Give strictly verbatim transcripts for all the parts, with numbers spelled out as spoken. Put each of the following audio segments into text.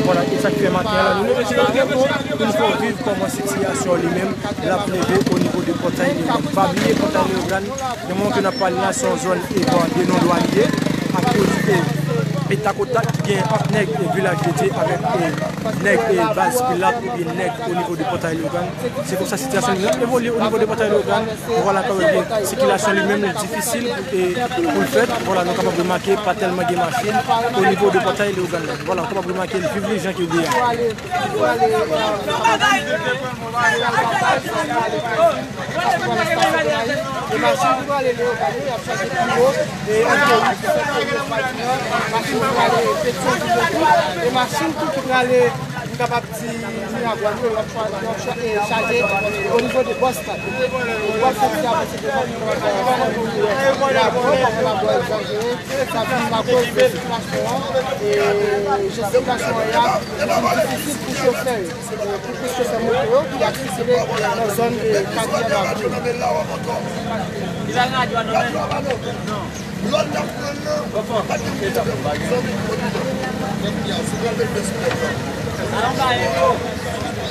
Vwala, e sa k fè maten an la, nou leve sou la pou nou fè w viv kòman sitiyasyon li menm l ap leve o nivo de Pòtay Leyogàn. Pa bliye Pòtay Leyogàn, nan moman ke n ap pale la, se yon zòn e bò de non dwa li ye, akoz e, e takotak ki gen ant nèg e Vilaj de Dye avèk e nèg e baz Pilat oubyen nèg o nivo de Pòtay Leyogàn. Se konsa sitiyasyon li ap evolye o nivo de Pòtay Leyogàn. Vwala, kòm gen sikilasyon li menm, li difisil pou, e, pou l fèt. Vwala, nou kapab remake pa tèlman gen machin o nivo de Pòtay Leyogàn la. Vwala, nou kapab remake l viv li jan ke l ye a. E machin ki prale Leyogàn yo, y ap chaje pi wo. E antre wi, machin ki prale Petyonvil yo tou. E machin tou ki prale, m kapab di, Miragwàn yo, y ap cha-, y ap cha-, e chaje o nivo de Bòs Kat. Bòs Kat ki avanse devan, Miragwàn, Miragwàn, Miragwàn, Miragwàn egzajere. Sa vin akoz de sikilasyon an, e jan sikilasyon an ye a, li vin difisil pou chofè yo. Pou plis ke sa moto yo ki ap sikile nan zòn de Katriyèm Avni.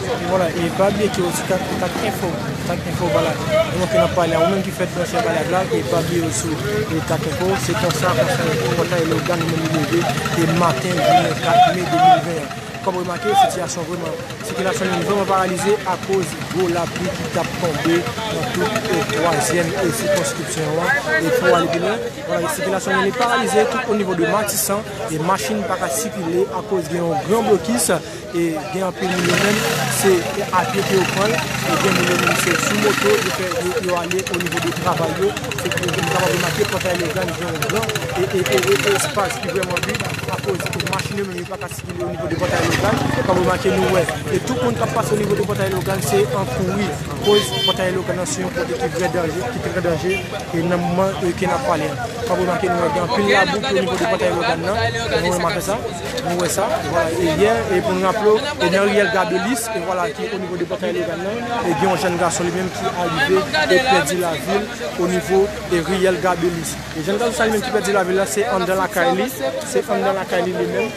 E vwala, e pa bliye ke osi Tak, Tak Info, Tak Info, vwala, nou ke n ap pale a, ou menm ki fèk branche Balad la, e pa bliye osi, e Tak Info, se konsa, konsa, Pòtay Leyogàn, nou menm li leve, e maten, jounen kat me de mil ven an. Kòm remake, sitiyasyon vrèman, sikilasyon li vrèman paralize akoz gwo lapli ki t ap tonbe nan tout, e, twazyèm, e, sikonskripsyon an. E pou ale pi lwen, vwala, sikilasyon li paralize tout o nivo de Matisan, e machin pa ka sikile akoz gen yon gran blokis, e gen anpil moun yo menm, se a pye ke yo pran l, e gen moun yo menm, se sou moto, yo fè, yo, yo ale o nivo de travay yo. Se pou nou kapab remake, Pòtay Leyogàn gen yon gran, e, e, e, e, espas ki vrèman vid, akoz, e, machin yo menm, yo pa ka sikile o nivo de Pòtay Leyogàn. Kòm remake, nou wè, e tout moun k ap pase o nivo de Pòtay Leyogàn, se an kouri, koz Pòtay Leyogàn nan se yon kote ki vrè danje, ki trè danje, e nan moman, e, ke n ap pale an. Kòm remake, nou wè gen anpil labou ki o nivo de Pòtay Leyogàn nan, nou remake sa, nou wè sa, vwala, e yè, e pou nou raple w, e nan riyèl Gabelis, e vwala, ki o nivo de Pòtay Leyogàn nan, e gen yon jèn gason li menm ki arive, e pèdi lavi l o nivo, e riyèl Gabelis. E jèn gason sa li menm ki pèdi lavi l la, se anndan lakay li, se anndan lakay li li menm.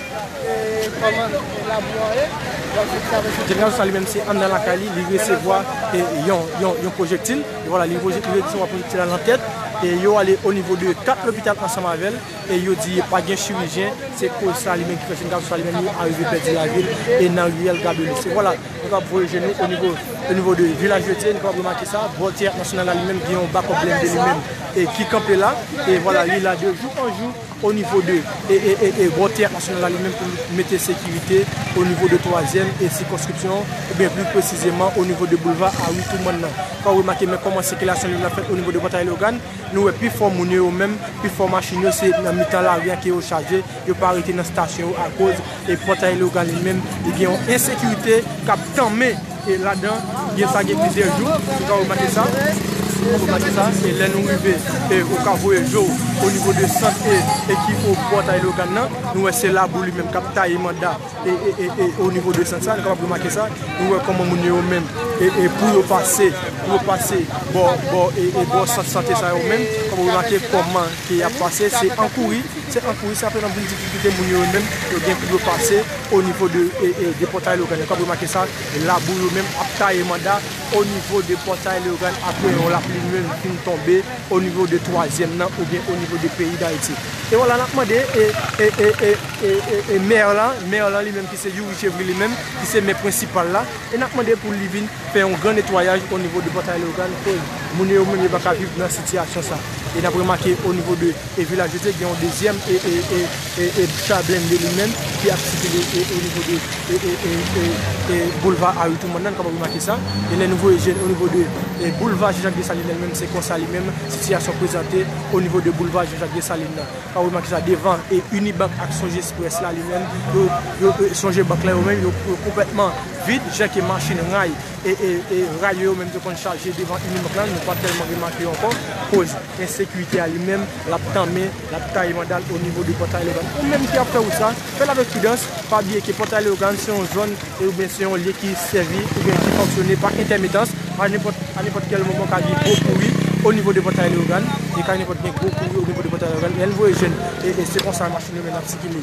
Jèn gason sa li menm se anndan lakay li, li resevwa, e, yon, yon, yon pwojektil. E vwala, li pwoje-, li resevwa pwojektil la nan tèt. E yo ale o nivo de kat lopital ansanm avè l. E yo di pa gen chirijyen. Se koz sa li menm ki fè jèn gason sa li menm li arive pèdi lavi l, e nan riyèl Gabelis. E vwala, nou kapab voye je nou o nivo, o nivo de Vilaj de Dye, nou kapab remake sa, bò Teyat Nasyonal la li menm gen yon bakòp blende li menm, e ki kanpe la, e vwala, li la de jou an jou o nivo de, e, e, e, e bò Teyat Nasyonal la li menm pou mete sekirite o nivo de twazyèm e sikonskripsyon, oubyen pli presizeman o nivo de boulva Henri Truman nan. Kapab remake men kòman sikilasyon li menm ap fèt o nivo de Pòtay Leyogàn. Nou wè pifò moun yo, yo menm, pifò machin yo, se nan mitan lari a ke yo chaje, yo pa rete nan estasyon yo akoz, e Pòtay Leyogàn li menm, li gen yon ensekirite k ap tanmen, e ladan, gen sa gen plizyè jou, nou ka remake sa, nou ka remake sa, e lè nou rive, e ou ka voye je w o nivo de sant, e, e ki o Pòtay Leyogàn nan, nou wè se labou li menm k ap taye manda. E, e, e, e, o nivo de sant sa, nou kapab remake sa, nou wè kòman moun yo menm, e, e, pou yo pase, pou yo pase bò, bò, e, e, bò sant sante sa yo menm, kapab remake kòman ke y ap pase, se an kouri, se an kouri, se apre nan vin difikilte moun yo menm, yo gen pou yo pase o nivo de, e, e, de Pòtay Leyogàn. Nou kapab remake sa, labou yo menm ap taye manda o nivo de Pòtay Leyogàn apre yon lapli menm fin tonbe o nivo de twazyèm nan oubyen o nivo de peyi Dayiti. E vwala, n ap mande, e, e, e, e, e, e, e mè la, mè la li menm ki se Youri Chevry li menm, ki se mè prensipal la, e n ap mande pou li vin fè yon gran netwayaj o nivo de Pòtay Leyogàn, pou moun yo menm yo pa ka viv nan sitiyasyon sa. E n ap remake o nivo de, e, Vilaj de Dye, gen yon dezyèm, e, e, e, e, e cha blende li menm ki ap sikile, e, o nivo de, e, e, e, e, e boulva Henri Truman nan, nou kapab remake sa. E lè nou voye je n o nivo de, e, boulva Jean Jacques Dessalines li menm, se konsa li menm sitiyasyon prezante o nivo de boulva Jean Jacques Dessalines nan. Ka remake sa devan e Unibank ak Songe Express la li menm, yo, yo, yo, Songe Bank la yo menm, yo, yo konplètman vid, jan ke machin ray e, e, e ray yo, yo menm te konn chaje devan Unibank la, nou pa tèlman remake yo ankò, koz ensekirite a li menm, l ap tanmen, l ap taye manda l o nivo de Pòtay Leyogàn. Ou menm ki ap fè wout sa, fè l avèk pridans, pa bliye ke Pòtay Leyogàn se yon zòn e oubyen se yon lye ki sèvi oubyen ki fonksyone pa entèmitans a nenpòt, a nenpòt kèl moman ka gen gwo kouri o nivo de Pòtay Leyogàn, e ka nenpòt gen gwo kouri o nivo de Pòtay Leyogàn. Lè n voye je n, e, e se konsa machin yo menm ap sikile.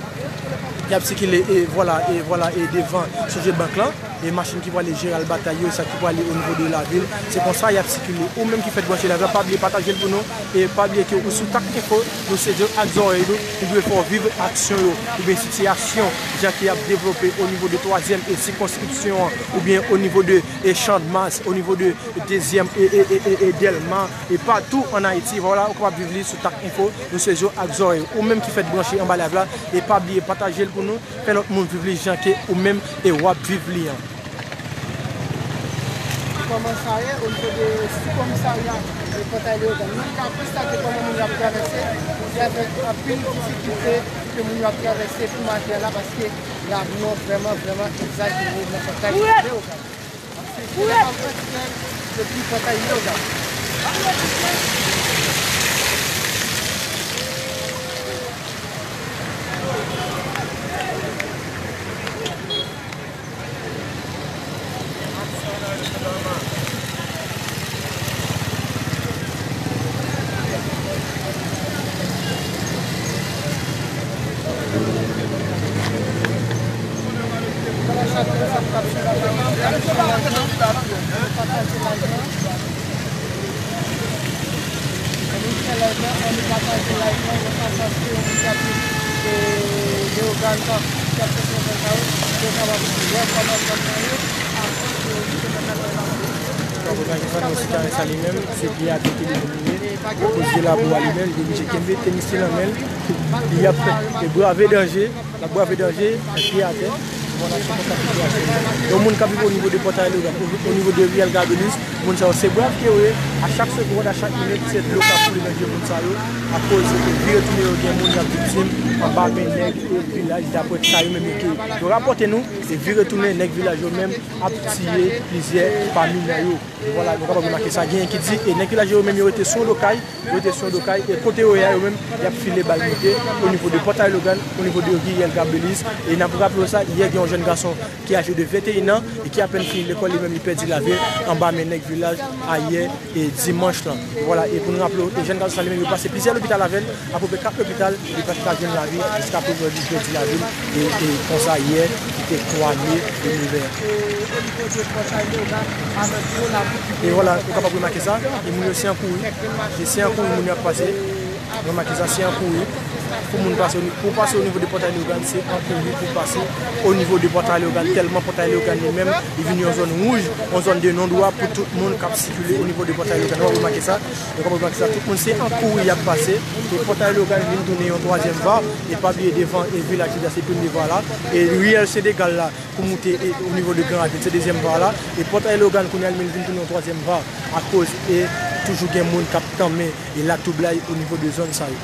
Y ap sikile, e vwala, e vwala, e devan Sogebank lan, e machin ki prale Jeral Batay yo, sa ki prale o nivo de lavil, se konsa y ap sikile. Ou menm ki fèk branche live la, pa bliye pataje l pou nou, e pa bliye ke ou sou Tak Enfo, nou se je ak zòrèy nou, nou dwe fè w viv aksyon yo, oubyen sitiyasyon, jan ki ap devlope o nivo de twazyèm e sikonskripsyon an, oubyen o nivo de, e Channmas, o nivo de dezyèm, e, e, e, e, e Dèlma, e patou ann Ayiti, vwala, ou kapab viv li sou Tak Enfo. Nou se je ak zòrèy. Ou menm ki fèk branche anba live la, e pa bliye pataje l pou nou, fè lòt moun viv li jan ke ou menm e w ap viv li an. Kòman sa ye, o nivo de sou komisarya, e, Pòtay Leyogàn. Nou ka konstate kòman moun yo ap travèse, se avèk anpil difikilte ke moun yo ap travèse pou maten an la, paske lapli an vrèman, vrèman egzajere nan Pòtay Leyogàn. Depi Pòtay Leyogàn. Kapitèn sa li menm, se pye atè ke li vin ye. Akoz de labou a li menm, li oblije kenbe tenis li nan men l. Li ap fè, e brave danje, l ap brave danje, pye atè. Vwala, se konsa sitiyasyon yo. Yon moun k ap viv o nivo de Pòtay Leyogàn, o, o nivo de Riyèl Gabelis, moun sa yo se brav ke yo ye. A chak segond, a chak minit, se dlo k ap koule nan je moun sa yo. Akoz vire tounen yo, gen moun k ap viktim anba men nèg e vilaj, daprè sa yo menm yo ke yo rapòte nou. E vire tounen, nèg vilaj yo menm ap tiye plizyè pami nan yo. Vwala, nou kapab remake sa. Genyen ki di, e nèg vilaj yo menm yo rete sou yon do kay, yo rete sou yon do kay, e kote yo ye a, yo menm, y ap file bal moute o nivo de Pòtay Leyogàn, o nivo de Riyèl Gabelis. E n ap raple w sa, yè gen yon jèn gason ki aje de venteyen an e ki apèn fini lekòl, li menm li pèdi lavi l anba men nèg vilaj ayè e dimanch lan. Vwala, e pou nou raple w, e jèn gason sa li menm, yo pase plizyè lopital avè l, apeprè kat lopital, li pa t ka jwenn lavi, jiska prezan li pèdi lavi l, e, e konsa yè, ki te twa me de novè. E vwala, ou kapab remake sa, e moun yo se an kouri, e se an kouri moun yo ap pase. Remake sa, se an kouri. Pou moun pase, pou pase o nivo de Pòtay Leyogàn, se an kouri pou pase o nivo de Pòtay Leyogàn, tèlman Pòtay Leyogàn li menm, li vin yon zòn wouj, yon zòn de non dwa pou tout moun k ap sikile o nivo de Pòtay Leyogàn. Ou remake sa, ou remake sa, tout moun se an kouri y ap pase. E Pòtay Leyogàn vin tounen yon twazyèm va, e pa bliye devan, e vilaj Jida se premye va la, e riyèl Senegal la, pou moute, e, o nivo de Gran Ravin, se dezyèm va la. E Pòtay Leyogàn kounye a li menm vin tounen yon twazyèm va, akoz, e, toujou gen moun k ap tanmen, e, latwoublay o nivo de zòn sa yo.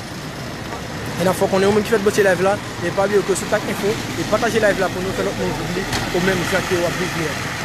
E n ap fè w konnen, ou menm ki fèk branche live la, e pa bliye ke sou Tak Enfo, e pataje live la pou nou, fè lòt moun viv li o menm jan ke w ap viv li an.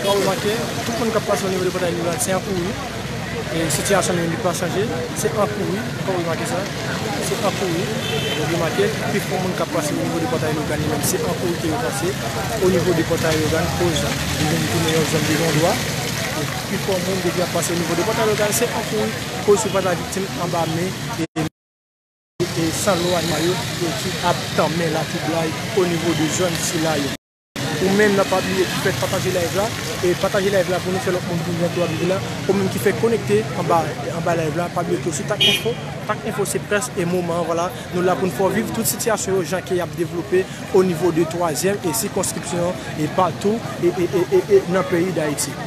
Ou ka remake, tout moun k ap pase o nivo de Pòtay Leyogàn, se an kouri. E sitiyasyon nou li pa chanje, se an kouri, kòm ou remake sa, se an kouri, ou remake, pifò moun k ap pase o nivo de pòtay Logàn li menm, se an kouri ke yo pase, o nivo de pòtay Logàn, koz li vin tounen yon zòn de non dwa. E pifò moun depi ap pase o nivo de pòtay Logàn, se an kouri, koz pou pa ta viktim anba men e e sanlo animal yo, yo ki ap tanmen latwoublay o nivo de zòn sila yo. Ou menm nan pa bliye ki fè pataje live la, e pataje live la pou nou fè lòt moun vin jan ke w ap viv la, ou menm ki fè konekte anba, anba live la, pa bliye ke sou Tak Enfo, Tak Enfo se près e moman an, vwala, nou la pou n fè w viv tout sitiyasyon yo jan ke y ap devlope o nivo de twazyèm e sikonskripsyon e patou e, e, e, e, e nan peyi Dayiti.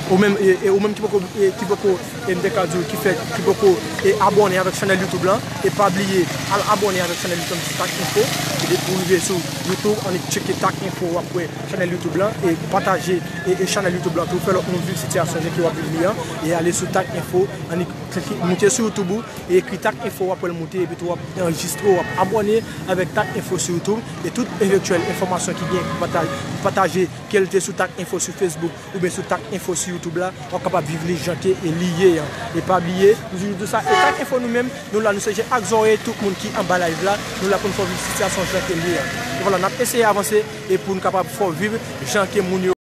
Ou menm, e, e ou menm ki poko, e, ki poko, e, m te ka di w, ki fè, ki poko, e, abòne avèk chanèl YouTube lan, e pa bliye al abòne avèk chanèl YouTube lan sou Tak Enfo. E depi w rive sou YouTube, annik tcheke Tak Enfo, w ap wè chanèl YouTube lan, e pataje, e, e chanèl YouTube lan tou, fè lòt moun viv sitiyasyon jan ke w ap viv li an, e ale sou Tak Enfo, annik klike, moute sou YouTube ou, e ekri Tak Enfo, w ap wè l moute, epi tou w ap anrejistre, w ap abòne avèk Tak Enfo sou YouTube, e tout evantyèl enfòmasyon ki gen pou pata-, pou pataje, kèlte sou Tak Enfo sou Facebook oubyen sou Tak Enfo sou YouTube la, w ap kapab viv li jan ke e li ye an. E pa bliye, nou toujou di sa, e Tak Enfo nou menm, nou la, nou se je ak zòrèy tout moun ki anba live la, nou la pou n fè w viv sitiyasyon jan ke l ye an. E vwala, n ap eseye avanse e pou n kapab fè w viv jan ke moun yo